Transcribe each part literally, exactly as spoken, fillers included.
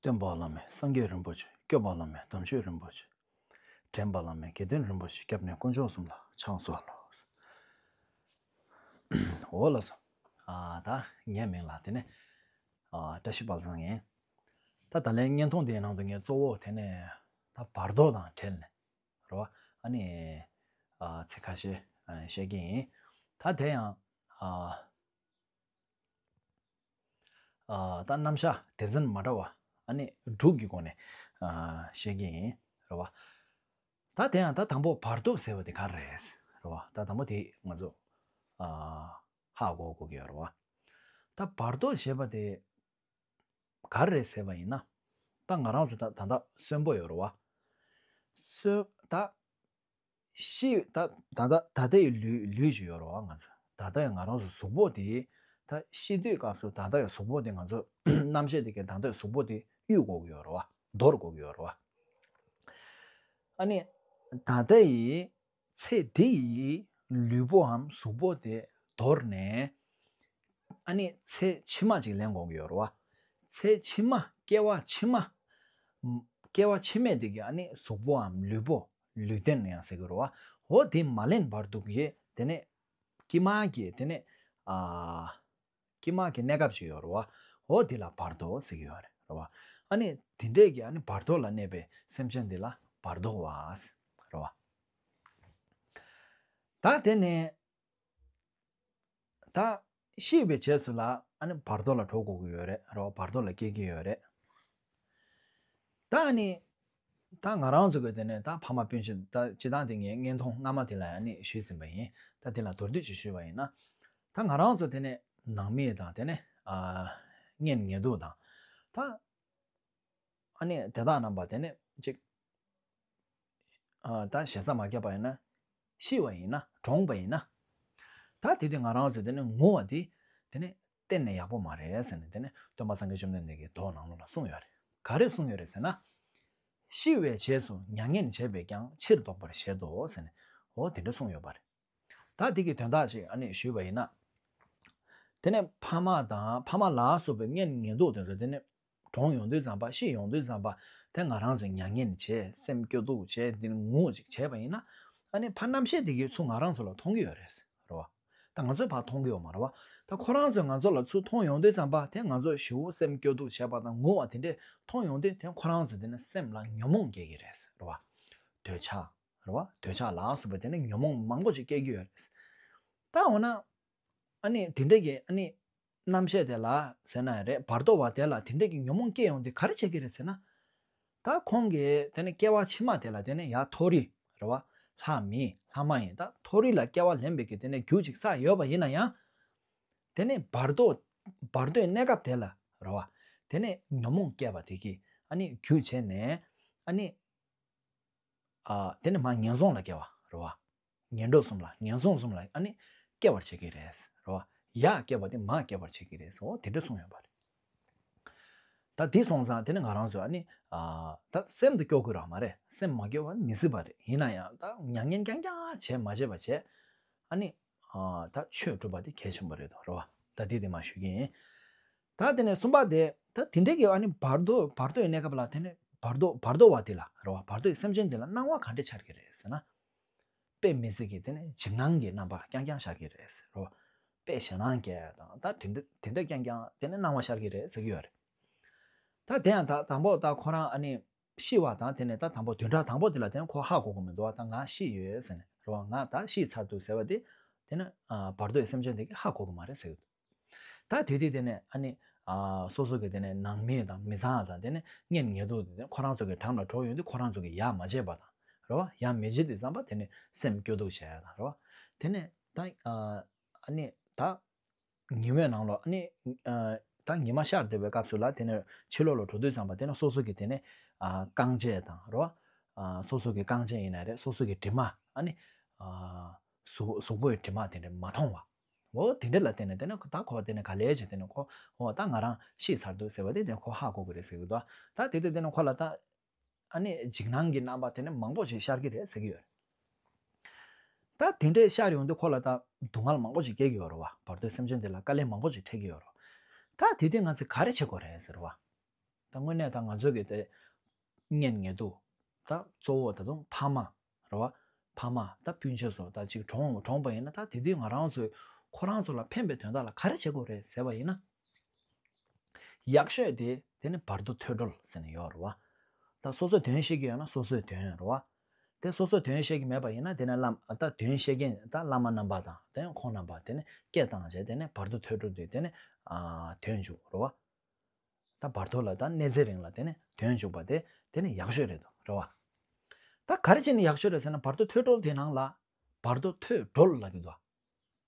སྟོན་པ་བླ་མེད་སངས་རྒྱས་རིན་པོ་ཆེ། སྐྱོབ་པ་བླ་མེད་དམ་ཆོས་རིན་པོ་ཆེ། འདྲེན་པ་བླ་མེད་དགེ་འདུན་རིན་པོ་ཆེ། སྐྱབས་གནས་དཀོན་མཆོག་གསུམ་ལ་ཕྱག་འཚལ་ལོ། འོ་ལགས་སོ། ཨ་ད་ངའི་མིང་ལ་དེ་ནས་ཨ་བཀྲ་ཤིས་དཔལ་བཟང་ཡིན། ད་ད་ལན་བརྙན་ཐུང་དེའི་ནང་དུ་ངས་གཙོ་བོ་དེ་ནས་ད་བར་དོ་དང་འབྲེལ་ནས་རེད་བ། ཨ་ནི་ཨ་ཚིག་ཁ་ཤས་ཨ་བཤད་ཀྱི་ཡིན། ད་དེ་ཡང་ཨ་ཨ་ད་རྣམ་གཞག་སྡེ་ཚན་མ་འདྲ་བ་ཨ་ནི་དྲུག་གི་སྒོ་ནས་ཨ་བཤད་ཀྱི་ཡིན་རེད་བ། ད་དེ་ཡང་ད་དང་པོ་བར་དོ་ཟེར་བ་དེ་ག་རེ་རེད་རེད་བ། ད་དང་པོ་དེ་ང་ཚོ་ཨ་ཧ་གོ་དགོས་ཀྱི་ཡོད་རེད་བ། ད་བར་དོ་ཞེས་པ་དེ་ག་རེ་རེད་ཟེར་བ་ཡིན་ན། ད་ང་རང་ཚོ་ད་ད་ལྟ་གསོན་པོ་ཡོད་རེད་བ། གསོན་ད་ཤི་ད་ད་ད་ད་ལྟའི་ལུས་ལུས་ཅིག་ཡོད་རེད་བ། ང་ཚོ་ད་ལྟ་ཡང་ང་རང་ཚོ་གཟུགས་པོ་དེ་ད་ཤི་དུས་སྐབས་སུ་ད་ལྟ་ཡང་གཟུགས་པོ་དེ་ང་ཚོ་རྣམ་ཤེས་དེ་གས་ད་ལྟ་ཡང་གཟུགས་པོ་དེ་གཡུག་དགོས་ཀྱི་ཡོད་རེད་བ། འདོར་དགོས་ཀྱི་ཡོད་རེད་བ། ཨ་ནི་ད་ལྟ་ཡི་ཚེ་འདི་ཡི་ལུས་པོའམ་གཟུགས་པོ་དེ་དོར་ནས་ཨ་ནི་ཚེ་ཕྱི་མ་ཅིག་ལེན་དགོས་ཀྱི་ཡོད་རེད་བ། ཚེ་ཕྱི་མ་སྐྱེ་བ་ཕྱི་མ་སྐྱེ་བ་ཕྱི་མ་དེ་གི་ཨ་ནི་གཟུགས་པོའམ་ལུས་པོ་ལུས་རྟེན་ཡང་ཟེར་གྱི་རེད་བ། འོ་དེ་མ་ལེན་བར་དུ་གི་དེ་ནས་ཀྱེ་མ་གི་དེ་ནས་ཨ་ཀྱེ་མ་གི་གནས་སྐབས་ཅིག་ཡོད་རེད་བ། འོ་དེ་ལ་བར་དོ་ཟེར་གྱི་ཡོད་རེད་རེད་བ། ཨ་ནི་དེ་འདྲས་ཀྱི་ཨ་ནི་བར་དོ་ལ་གནས་པའི་སེམས་ཅན་འདི་ལ་བར་དོ་བ་ཟེར་རེད་བ། ད་དེ་ནས་ད་ཤི་བའི་རྗེས་སུ་ལ་ཨ་ནི་བར་དོ་ལ་འགྲོ་དགོས་ཀྱི་ཡོད་རེད་རེད་བ། བར་དོ་ལ་སྐྱེ་གི་ཡོད་རེད། ད་ཨ་ནི་ད་ང་རང་ཚོ་གི་དེ་ནས་ད་ཕ་མ་སྤུན་མཆེད་ད་སྤྱི་བཏང་དེ་ངས་བརྙན་ཐུང་སྔ་མ་དེ་ལ་ཨ་ནི་ཞུས་ཟིན་པ་ཡིན། ད་དེ་ལ་མདོར་བསྡུས་ཅིག་ཞུས་པ་ཡིན་ན། ད་ང་རང་ཚོ་དེ་ནས་ནང་མི་དང་དེ་ནས་ཨ་གཉེན་ཉེ་དུ་དང་ད་ཨ་ནི་དེ་དག་རྣམ་པ་དེ་ནས་ཅིག་ཨ་ད་ཞེ་ས་མ་བརྒྱབ་པ་ཡིན་ན། ཤི་བ་ཡིན་ན་གྲོངས་པ་ཡིན་ན། ད་དེ་དུས་ང་རང་ཚོས་དེ་ནས་ངུ་བ་དེ་དེ་ནས་གཏན་ནས་ཡག་པོ་མ་རེད་ཟེར་ནས་དེ་ནས་སྟོན་པ་སངས་རྒྱས་བཅོམ་ལྡན་འདས་ཀྱིས་མདོ་ནང་ལོགས་ལ་གསུངས་ཡོད་རེད། ག་རེ་གསུངས་ཡོད་རེད་ཟེར་ན། ཤི་བའི་རྗེས་སུ་མྱ་ངན་བྱས་པས་ཀྱང་ཕྱིར་ལྡོག་པར་བྱེད་དོ་ཟེར་ནས་འོ་དེ་འདྲ་གསུངས་ཡོད་པ་རེད། ད་དེ་གི་དོན་དག་ཅིག་ཨ་ནི་ཞུས་པ་ཡིན་ན། དེ་ནས་ཕ་མ་དང་ཕ་མ་ལ་སོགས་པའི་གཉེན་ཉེ་དུ་དེ་ཚོ་དེ་ནས་གྲོངས་ཡོང་དུས་ཙམ་པ་ཤི་ཡོང་དུས་ཙམ་པ་དེ་ང་རང་ཚོས་མྱ་ངན་བྱས་སེམས་སྐྱོ་སྡུག་བྱས་དེ་ནས་ངུ་ཅིག་བྱས་པ་ཡིན་ན། ཨ་ནི་ཕ་རྣམ་ཤེས་དེ་གིས་ཚུར་ང་རང་ཚོ་ལ་མཐོང་གི་ཡོད་རེད་རེད་བ། ད་ང་ཚོས་ཕར་མཐོང་གི་ཡོད་མ་རེད་བ། ད་ཁོ་རང་ཚོས་ང་ཚོ་ལ་ཚུར་མཐོང་ཡོང་དུས་ཙམ་པ་དེ་ང་ཚོ་ཞེ་པོ་སེམས་སྐྱོ་སྡུག་བྱས་པ་དང་ངུ་བ་དེ་འདྲས་མཐོང་ཡོང་དུས་དེ་ཁོ་རང་ཚོ་དེ་ནས་སེམས་ལ་ཉོན་མོངས་སྐྱེ་གི་རེད་རེད་བ། འདོད་ཆགས་རེད་བ། འདོད་ཆགས་ལ་སོགས་པ་དེ་ནས་ཉོན་མོངས་མང་པོ་ཞིག་སྐྱེ་གི་ཡོད་རེད། ད་འོ་ན་ཨ་ནི་དེ་འདྲས་ཀྱི་ཨ་ནི་རྣམ་ཤེས་དེ་ལ་ཟེར་ན་རེད། བར་དོ་བ་དེ་ལ་དེ་འདྲས་ཀྱི་ཉོན་མོངས་སྐྱེ་ཡོང་དུས་ག་རེ་བྱེད་ཀྱི་རེད་ཟེར་ན། ད་ཁོང་གིས་དེ་ནས་སྐྱེ་བ་ཕྱི་མ་དེ་ལ་དེ་ནས་ཡར་མཐོ་རིས་རེད་བ། ལྷ་མི་ལྷ་མ་ཡིན་ད་མཐོ་རིས་ལ་སྐྱེ་བ་ལེན་པའི་གི་དེ་ནས་རྒྱུ་ཅིག་བསགས་ཡོད་པ་ཡིན་ན་ཡང་། དེ་ནས་བར་དོ་བར་དོའི་གནས་སྐབས་དེ་ལ་རེད་བ། དེ་ནས་ཉོན་མོངས་སྐྱེས་པ་དེ་གིས་ཨ་ནི་རྒྱུ་བྱས་ནས་ཨ་ནི། ཨ་དེ་ནས་མར་ངན་སོང་ལ་སྐྱེ་བ་རེད་བ། ངན་འགྲོ་གསུམ་ལ་ངན་སོང་གསུམ་ལ་ཨ་ནི་སྐྱེ་བར་བྱེད་ཀྱི་རེད་རེད་བ། ཡར་སྐྱེ་བ་དེ་མར་སྐྱེ་བར་བྱེད་ཀྱི་རེད་ཟེར་འོ་དེ་འདྲ་གསུངས་ཡོད་པ་རེད། ད་དེ་སོང་ཙང་དེ་ནས་ང་རང་ཚོས་ཨ་ནི་ཨ་ད་སེམས་དེ་སྐྱོ་དགོས་རང་མ་རེད། སེམས་མ་སྐྱོ་བ་མི་སྲིད་པ་རེད། ཡིན་ན་ཡང་ད་མྱ་ངན་རྐྱང་རྐྱང་བྱས་མ་བྱས་པ་བྱས་ཨ་ནི་ཨ་ད་ཆོས་སྒྲུབ་པ་དེ་གལ་ཆེན་པོ་རེད་དོ་རེད་བ། ད་དེ་དེ་མ་ཞུ་གི་ཡིན། ད་དེ་ནས་གསུམ་པ་དེ་ད་དེ་འདྲའི་གི་ཨ་ནི་བར་དོ་བར་དོའི་གནས་སྐབས་ལ་དེ་ནས་བར་དོ་བར་དོ་བ་དེ་ལ་རེད་བ། བར་དོའི་སེམས་ཅན་དེ་ལ་སྣང་བ་ག་འདྲ་འཆར་གི་རེད་ཟེར་ན། དཔེ་མི་སྲིད་ཀྱི་དེ་ནས་འཇིགས་སྣང་གི་རྣམ་པ་རྐྱང་རྐྱང་ཤར་གི་རེད་ཟེར་རོ། དཔེ་ཞེད་སྣང་སྐྱེ་དང་ད་དེ་འདྲ་དེ་འདྲ་རྐྱང་རྐྱང་དེ་ནས་སྣང་བ་ཤར་གི་རེད་ཟེར་གི་ཡོད་རེད། ད་དེ་ཡང་ད་དང་པོ་ད་ཁོ་རང་ཨ་ནི་ཤི་བ་དང་དེ་ནས་ད་དང་པོ་བདུན་ཕྲག་དང་པོ་དེ་ལ་དེ་ནས་ཁོ་ཧ་གོ་གི་མི་འདུག་བ། ད་ང་ཤི་ཡོད་ཟེར་ནས་རོ། ང་ད་ཤི་ཚར་འདུག་ཟེར་བ་དེ་དེ་ནས་བར་དོའི་སེམས་ཅན་དེ་གིས་ཧ་གོ་གི་མ་རེད་ཟེར་གི་འདུག་ད་དེ་དུས་དེ་ནས་ཨ་ནི་ཨ་སོ་སོ་གི་དེ་ནས་ནང་མི་དང་མི་ཚང་དང་དེ་ནས་གཉེན་ཉེ་དུ་དེ་ནས་ཁོ་རང་ཚོ་གི་འགྲམ་ལ་འགྲོ་ཡོང་དུས་ཁོ་རང་ཚོ་གི་ཡ་མ་བྱེད་པ་དང་རེད་བ། ཡ་མི་བྱེད་དུས་ཙམ་པ་དེ་ནས་སེམས་སྐྱོ་སྡུག་བྱེད་ཡ་དང་རེད་བ། དེ་ནས་ད་ཨ་ཨ་ནི་ད་ཉི་མའི་ནང་ལོ་ཨ་ནི་ཨ་ད་ཉི་མ་ཤར་བསྡད་པའི་སྐབས་སུ་ལ་དེ་ནས་ཕྱི་ལོགས་ལ་འགྲོ་དུས་ཙམ་པ་དེ་ནས་སོ་སོ་གི་དེ་ནས་ཨ་རྐང་རྗེས་དང་རེད་བ། ཨ་སོ་སོ་གི་རྐང་རྗེས་ཡིན་ན་རེད། སོ་སོ་གི་གྲིབ་མ་ཨ་ནི་ཨ་གཟུགས་གཟུགས་པོའི་གྲིབ་མ་དེ་འདྲ་མ་མཐོང་བ། འོ་དེ་འདྲ་ལ་བརྟེན་ནས་དེ་ནས་ད་ཁོ་དེ་ནས་ག་ལེ་བྱས་དེ་ནས་ཁོ་འོ་ད་ང་རང་ཤི་ཚར་འདུག་ཟེར་བ་དེ་དེ་ནས་ཁོ་ཧ་གོ་གི་རེད་ཟེར་གི་འདུག་ད་དེ་དུས་དེ་ནས་ཁོ་ལ་ད་ཨ་ནི་འཇིགས་སྣང་གི་རྣམ་པ་དེ་ནས་མང་པོ་ཞིག་ཤར་གི་རེད་ཟེར་གི་ཡོད་རེད། ད་དེ་འདྲས་ཤར་ཡོང་དུས་ཁོ་ལ་ད་སྡུག་བསྔལ་མང་པོ་ཞིག་སྐྱེ་གི་ཡོད་རེད་བ། བར་དོའི་སེམས་ཅན་དེ་ལ་དཀའ་ལས་མང་པོ་ཞིག་འཕྲད་ཀྱི་ཡོད་རེད། ད་དེ་དུས་ང་ཚོས་ག་རེ་བྱེད་དགོས་རེད་ཟེར་བ། ད་དངོས་གནས་ད་ང་ཚོ་གི་དེ་གཉེན་ཉེ་དུ་ད་གཙོ་བོ་ད་དུང་ཕ་མ་རེད་བ། ཕ་མ་ད་སྤུན་མཆེད་ཚོ་ད་ཅིག་གྲོངས་གྲོངས་པ་ཡིན་ན་ད་དེ་དུས་ང་རང་ཚོས་ཁོ་རང་ཚོ་ལ་ཕན་པའི་དོན་དག་ལ་ག་རེ་བྱེད་དགོས་རེད་ཟེར་བ་ཡིན་ན། ཡག་ཤོས་དེ་དེ་ནི་བར་དོ་ཐོས་གྲོལ་ཟེར་ནས་ཡོད་རེད་བ། ད་སོ་སོས་དོན་ཤེས་ཀྱི་ཡོད་ན་སོ་སོས་དོན་རེད་བ། དེ་སོ་སོས་དོན་ཤེས་ཀྱི་མེད་པ་ཡིན་ན་དེ་ནི་བླ་ད་དོན་ཤེས་མཁན་ད་བླ་མ་རྣམ་པ་དང་དེ་ནི་ཁོང་རྣམ་པ་དེ་ནི་སྐད་བཏང་བྱས་དེ་ནི་བར་དོ་ཐོས་གྲོལ་དུས་དེ་ནི་ཨ་དོན་འཇུག་རེད་བ། ད་བར་དོ་ལ་ད་གནས་ཚེ་རིང་ལ་དེ་ནི་དོན་འཇུག་པ་དེ་དེ་ནི་ཡག་ཤོས་རེད་དོ་རེད་བ། ད་ག་རེ་བྱས་ནས་ཡག་ཤོས་རེད་ཟེར་ན་བར་དོ་ཐོས་གྲོལ་དེ་ནང་ལ་བར་དོ་ཐོས་གྲོལ་ལབ་ཀྱི་འདུག་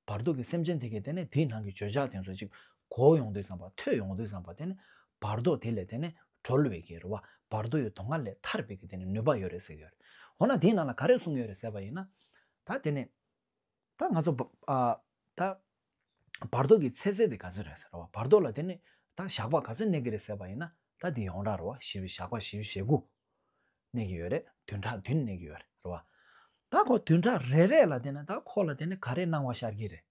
བར་དོ་གི་སེམས་ཅན་དེ་གའི་དེ་ནས་དེའི་ནང་གི་བརྗོད་བྱ་དེ་ཚོ་ཅིག་གོ་ཡོང་དུས་ཙམ་པ་ཐོས་ཡོང་དུས་ཙམ་པ་དེ་ནི་བར་དོ་དེ་ལས་དེ་ནི་གྲོལ་བའི་གི་རེད་བ། བར་དོ་ཡི་སྡུག་བསྔལ་ལས་ཐར་བའི་གི་དེ་ནི་ནུས་པ་ཡོད་རེད་ཟེར་གི་ཡོད་རེད། འོ་ན་དེའི་ནང་ལ་ག་རེ་གསུངས་ཡོད་རེད་ཟེར་བ་ཡིན་ན། ད་དེ་ནི་ད་ང་ཚོ་བ་ཨ་ད་བར་དོ་གི་ཚེ་ཚད་དེ་ག་ཚོད་རེད་ཟེར་བ། བར་དོ་ལ་དེ་ནི་ད་ཞག་པ་ག་ཚོད་གནས་ཀྱི་རེད་ཟེར་བ་ཡིན་ན་ད་དེ་ཡོངས་གྲགས་རེད་བ། བཞི་བཅུ་ཞག་པ་བཞི་བཅུ་ཞེ་དགུ་གནས་ཀྱི་ཡོད་རེད། བདུན་ཕྲག་བདུན་གནས་ཀྱི་ཡོད་རེད་རེད་བ། ད་ཁོ་བདུན་ཕྲག་རེ་རེ་ལ་དེ་ནི་ད་ཁོ་ལ་དེ་ནི་ག་རེ་གནང་བ་ཤར་གྱི་རེད་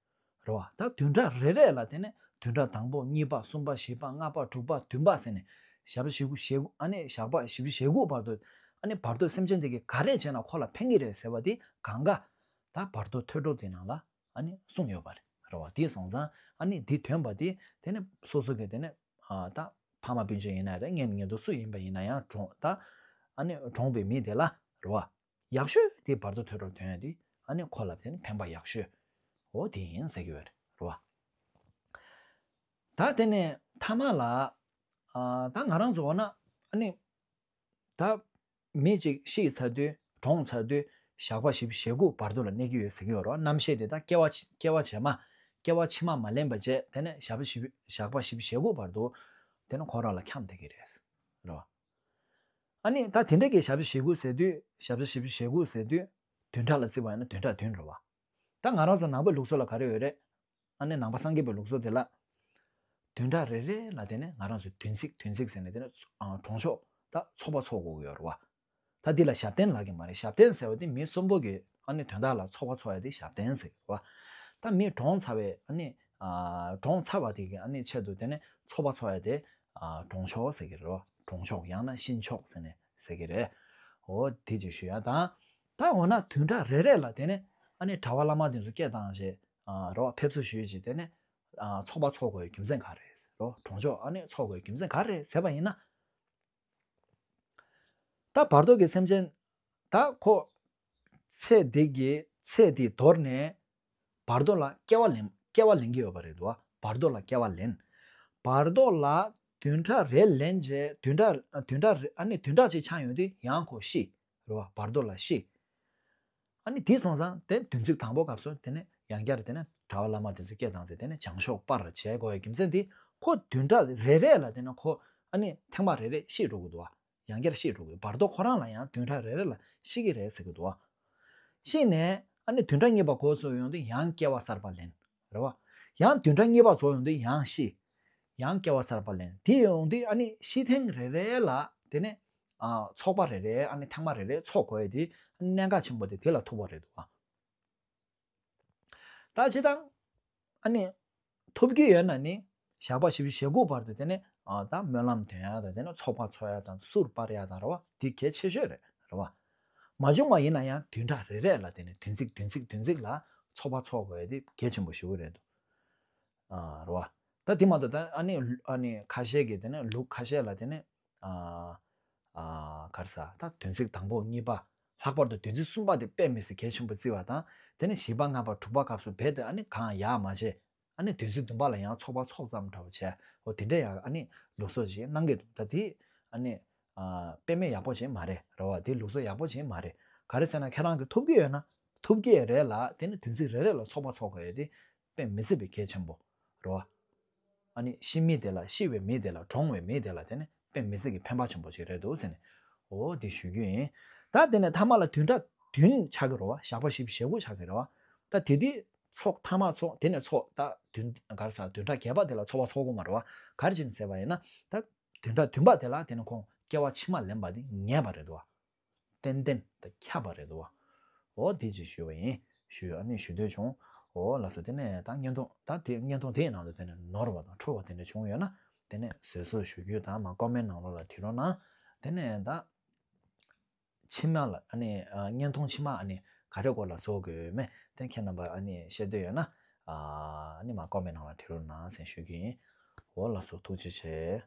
རེད་བ། ད་བདུན་ཕྲག་རེ་རེ་ལ་དེ་ནི་བདུན་ཕྲག་དང་པོ་གཉིས་པ་གསུམ་པ་བཞི་པ་ལྔ་པ་དྲུག་པ་བདུན་པ་ཟེར་ནས་ཞག་པ་བཞི་བཅུ་ཞེ་དགུ་ཨ་ནི་ཞག་པ་བཞི་བཅུ་ཞེ་དགུ་བར་དུ་ཨ་ནི་བར་དོ་སེམས་ཅན་དེ་གས་ག་རེ་བྱས་ན་ཁོ་ལ་ཕན་གྱི་རེད་ཟེར་བ་དེ་གང་ག་ད་བར་དོ་ཐོས་གྲོལ་དེ་ནང་ལ་ཨ་ནི་གསུངས་ཡོད་པ་རེད་རེད་བ། དེ་སོང་ཙང་ཨ་ནི་དེ་ཐོན་པ་དེ་དེ་ནི་སོ་སོ་གི་དེ་ནི་ཨ་ད་ཕ་མ་སྤུན་མཆེད་ཡིན་ན་རེད། གཉེན་ཉེ་དུ་སུ་ཡིན་པ་ཡིན་ན་ཡང་གྲོངས་ད་ཨ་ནི་གྲོངས་པའི་མི་དེ་ལ་རེད་བ། ཡག་ཤོས་དེ་བར་དོ་ཐོས་གྲོལ་ཐོན་ཡ་དེ་ཨ་ནི་ཁོ་ལ་དེ་ནི་ཕན་པ་ཡག་ཤོས་འོ་དེ་ཡིན་ཟེར་གི་ཡོད་རེད་རེད་བ། ད་དེ་ནས་མཐའ་མ་ལ་ཨ་ད་ང་རང་ཚོ་འོ་ན་ཨ་ནི་ད་མི་གཅིག་ཤི་ཚར་དུས་གྲོངས་ཚར་དུས་ཞག་པ་བཞི་བཅུ་ཞེ་དགུ་བར་དུ་ལ་གནས་ཀྱི་ཡོད་ཟེར་གྱི་ཡོད་རེད་བ། རྣམ་ཤེས་དེ་ད་སྐྱེ་བ་ཕྱི་སྐྱེ་བ་རྗེས་མ་སྐྱེ་བ་ཕྱི་མ་མ་ལེན་པ་བྱས་དེ་ནས་ཞག་པ་བཞི་བཅུ་ཞག་པ་བཞི་བཅུ་ཞེ་དགུ་བར་དུ་དེ་ནས་ཁོ་རང་ལ་འཁྱམས་བསྡད་ཀྱི་རེད་རེད་བ། ཨ་ནི་ད་དེ་འདྲ་གི་ཞག་པ་བཞི་བཅུ་ཞེ་དགུ་ཟེར་དུས་ཞག་པ་བཞི་བཅུ་ཞེ་དགུ་ཟེར་དུས་བདུན་ཕྲག་ལ་བརྩིས་པ་ཡིན་ན་བདུན་ཕྲག་བདུན་རེད་བ། ད་ང་རང་ཚོ་ནང་པའི་ལུགས་སྲོལ་ལ་ག་རེ་ཡོད་རེད། ཨ་ནི་ནང་པ་སངས་རྒྱས་པའི་ལུགས་སྲོལ་དེ་ལ། བདུན་ཕྲག་རེ་རེ་ལ་དེ་ནས་ང་རང་ཚོས་བདུན་ཚིགས་བདུན་ཚིགས་ཟེར་ནས་དེ་ནས་ཚོ་ཨ་གྲོང་ཆོག་ད་ཚོགས་པ་ཚོགས་དགོས་ཀྱི་ཡོད་རེད་བ། ད་འདི་ལ་ཞབས་བརྟན་ལབ་ཀྱི་མ་རེད། ཞབས་བརྟན་ཟེར་བ་དེ་མི་གསོན་པོ་གི་ཨ་ནི་དོན་དག་ལ་ཚོགས་པ་ཚོགས་ཡ་དེ་ཞབས་བརྟན་ཟེར་གྱི་རེད་བ། ད་མི་གྲོངས་ཚར་བའི་ཨ་ནི་ཨ་གྲོངས་ཚར་བ་དེ་གི་ཨ་ནི་ཆེད་དུ་དེ་ནས་ཚོགས་པ་ཚོགས་ཡ་དེ་ཨ་གྲོང་ཆོག་ཟེར་གྱི་རེད་བ། གྲོང་ཆོག་ཡང་ན་གཤིན་ཆོག་ཟེར་ནས་ཟེར་གྱི་རེད། འོ་དེ་ཅིག་ཞུ་ཡ་དང་། ད་འོ་ན་བདུན་ཕྲག་རེ་རེ་ལ་དེ་ནས་ཨ་ནི་གྲྭ་པ་བླ་མ་དེ་ཚོ་སྐད་བཏང་བྱས། ཨ་རོ་ཕེབས་བསུ་ཞུས་བྱས་དེ་ནས་ཨ་ཚོགས་པ་ཚོགས་དགོས་རྒྱུ་མཚན་ག་རེ་རེད་རོ། གྲོང་ཆོག་ཨ་ནི་ཚོགས་དགོས་རྒྱུ་མཚན་ག་རེ་རེད་ཟེར་བ་ཡིན་ན། ད་བར་དོ་གི་སེམས་ཅན་ད་ཁོ་ཚེ་འདི་གི་ཚེ་འདི་དོར་ནས་བར་དོ་ལ་སྐྱེ་བ་ལེན་སྐྱེ་བ་ལེན་གྱི་ཡོད་པ་རེད་འདུག་བ། བར་དོ་ལ་སྐྱེ་བ་ལེན། བར་དོ་ལ་བདུན་ཕྲག་རེ་ལེན་བྱས་བདུན་ཕྲག་བདུན་ཕྲག་རེ་ཨ་ནི་བདུན་ཕྲག་ཅིག་ཆགས་ཡོང་དུས་ཡང་ཁོ་ཤི། རེད་བ། བར་དོ་ལ་ཤི། ཨ་ནི་དེ་སོང་ཙང་དེ་བདུན་ཚིགས་དང་པོ་སྐབས་སུ་དེ་ནས་ཡང་བསྐྱར་དེ་ནས་གྲྭ་པ་བླ་མ་དེ་ཚོས་སྐད་བཏང་ཚེ་དེ་ནས་བྱང་ཕྱོགས་པར་བྱེད་དགོས་ཡ་རྒྱུ་མཚན་དེ་ཁོ་བདུན་ཕྲག་རེ་རེ་ལ་དེ་ནས་ཁོ་ཨ་ནི་ཐེངས་མ་རེ་རེ་ཤི་འགྲོ་གི་འདུག་བ། ཡང་བསྐྱར་ཤི་འགྲོ་གི། བར་དོ་ཁོ་རང་ལ་ཡང་བདུན་ཕྲག་རེ་རེ་ལ་ཤི་གི་རེད་ཟེར་གི་འདུག་བ། ཤི་ནས་ཨ་ནི་བདུན་ཕྲག་གཉིས་པ་འགོ་ཚུགས་ཡོང་དུས་ཡང་སྐྱེ་བ་གསར་པ་ལེན། རེད་བ། ཡང་བདུན་ཕྲག་གཉིས་པ་རྫོགས་ཡོང་དུས་ཡང་ཤི། ཡང་སྐྱེ་བ་གསར་པ་ལེན། དེ་ཡོང་དུས་ཨ་ནི་ཤི་ཐེངས་རེ་རེ་ལ་དེ་ནས་ཨ་ཚོགས་པ་རེ་རེ་ཨ་ནི་ཐེངས་མ་རེ་རེ་ཚོགས་དགོས་ཡ་དེ་གནད་འགག་ཆེན་པོ་དེ་དེ་ལ་ཐུག་པ་རེད་འདུག་ཨ། ད་ཅི་དང་ཨ་ནི་ཐུབ་ཀྱི་ཡོད་ན་ནི་ཞག་པ་བཞི་བཅུ་ཞེ་དགུ་བར་དུ་དེ་ནས་ཨ་ད་སྨོན་ལམ་འདོན་ཡ་དང་དེ་ནས་ཚོགས་པ་འཚོགས་ཡ་དང་གསུར་སྤར་ཡ་དང་རེད་བ། དེ་གལ་ཆེ་ཤོས་རེད་རེད་བ། མ་བྱུང་བ་ཡིན་ན་ཡང་བདུན་ཕྲག་རེ་རེ་ལ་དེ་ནས་བདུན་ཚིགས་བདུན་ཚིགས་བདུན་ཚིགས་ལ་ཚོགས་པ་འཚོགས་དགོས་ཡ་དེ་གལ་ཆེན་པོ་ཞེ་པོ་རེད་འདུག་ཨ་རེད་བ། ད་དེ་མ་གཏོགས་ད་ཨ་ནི་ཨ་ནི་ཁ་ཤས་ཀྱིས་དེ་ནས་ལུགས་ཁ་ཤས་ལ་དེ་ནས་ཨ་ཨ་ག་རེ་ཟ་ད་བདུན་ཚིགས་དང་པོ་གཉིས་པ་ལྷག་པར་དུ་བདུན་ཚིགས་གསུམ་པ་དེ་དཔེ་མི་སྲིད་གལ་ཆེན་པོ་བརྩི་བ་དང་། དེ་ནས་བཞི་པ་ལྔ་པ་དྲུག་པ་སྐབས་སུ་རྦད་དེ་ཨ་ནི་གང་ཡག་མ་བྱས། ཨ་ནི་བདུན་ཚིགས་བདུན་པ་ལ་ཡང་ཚོགས་པ་ཚོགས་ཙམ་འདྲ་བོ་བྱས། འོ་དེ་འདྲ་ཡང་ཨ་ནི་ལུགས་སྲོལ་ཞིག་གནང་གི་འདུག་ད་དེ་ཨ་ནི་ཨ་དཔེ་མེད་ཡག་པོ་ཞིག་མ་རེད་རེད་བ། དེ་ལུགས་སྲོལ་ཡག་པོ་ཞིག་མ་རེད། ག་རེ་ཟེར་ན་ཁྱེད་རང་གིས་ཐུབ་ཀྱི་ཡོད་ན་ཐུབ་ཀྱི་རེད་ལ་དེ་ནི་བདུན་ཚིགས་རེ་རེ་ལ་ཚོགས་པ་ཚོགས་དགོས་ཡ་དེ་དཔེ་མི་སྲིད་པའི་གལ་ཆེན་པོ་རེད་བ། ཨ་ནི་ཤི་མི་དེ་ལ་ཤི་བའི་མི་དེ་ལ་གྲོངས་པའི་མི་དེ་ལ་དེ་ནི་དཔེ་མི་སྲིད་ཀྱི་ཕན་པ་ཆེན་པོ་ཞིག་རེད་འདུག་ཟེར་ནས་འོ་དེ་ཞུ་རྒྱུ་ཡིན། ད་དེ་ནས་མཐའ་མ་ལ་བདུན་ཕྲག་བདུན་ཆགས་ཀྱི་རེད་བ། ཞག་པ་བཞི་བཅུ་ཞེ་དགུ་ཆགས་ཀྱི་རེད་བ། ད་དེ་དུས་ཚོགས་མཐའ་མ་ཚོགས་དེ་ནས་ཚོགས་ད་བདུན་ག་རེ་ཟ་བདུན་ཕྲག་བརྒྱད་པ་དེ་ལ་ཚོགས་པ་ཚོགས་དགོས་མ་རེད་བ། ག་རེ་བྱས་ནས་ཟེར་བ་ཡིན་ན་ད་བདུན་ཕྲག་བདུན་པ་དེ་ལ་དེ་ནས་ཁོང་སྐྱེ་བ་ཕྱི་མ་ལེན་པ་དེ་ངེས་པ་རེད་འདུག་བ། ཏན་ཏན་དང་ཁྱབ་པ་རེད་དོ། འོ་དེ་ཅིག་ཞུས་པ་ཡིན། ཞུས་ཨ་ནི་ཞུ་འདོད་བྱུང་། འོ་ལགས་སོ། དེ་ནས་ད་བརྙན་ཐུང་ད་དེ་བརྙན་ཐུང་དེའི་ནང་དུ་དེ་ནས་ནོར་བ་དང་འཁྲུལ་བ་དེ་འདྲ་བྱུང་ཡོད་ན་ དེ་ནས་བཟོད་གསོལ་ཞུ་རྒྱུ་དང་མ་ཀོ་མེན་ནང་ལོགས་ལ་བྲིས་རོགས་གནང་། དེ་ནས་ད་ཕྱི་མ་ལ་ཨ་ནི་ཨ་བརྙན་ཐུང་ཕྱི་མ་ཨ་ནི་ག་རེ་སྐོར་ལ་བཟོ་དགོས་མེད་དེ་ཁྱེད་རྣམ་པ་ཨ་ནི་ཤེས་འདོད་ཡོད་ན་ཨ་ནི་མ་ཀོ་མེན་ནང་ལ་བྲིས་རོགས་གནང་ཟེར་ཞུ་རྒྱུ་ཡིན། འོ་ལགས་སོ། ཐུགས་རྗེ་ཆེ།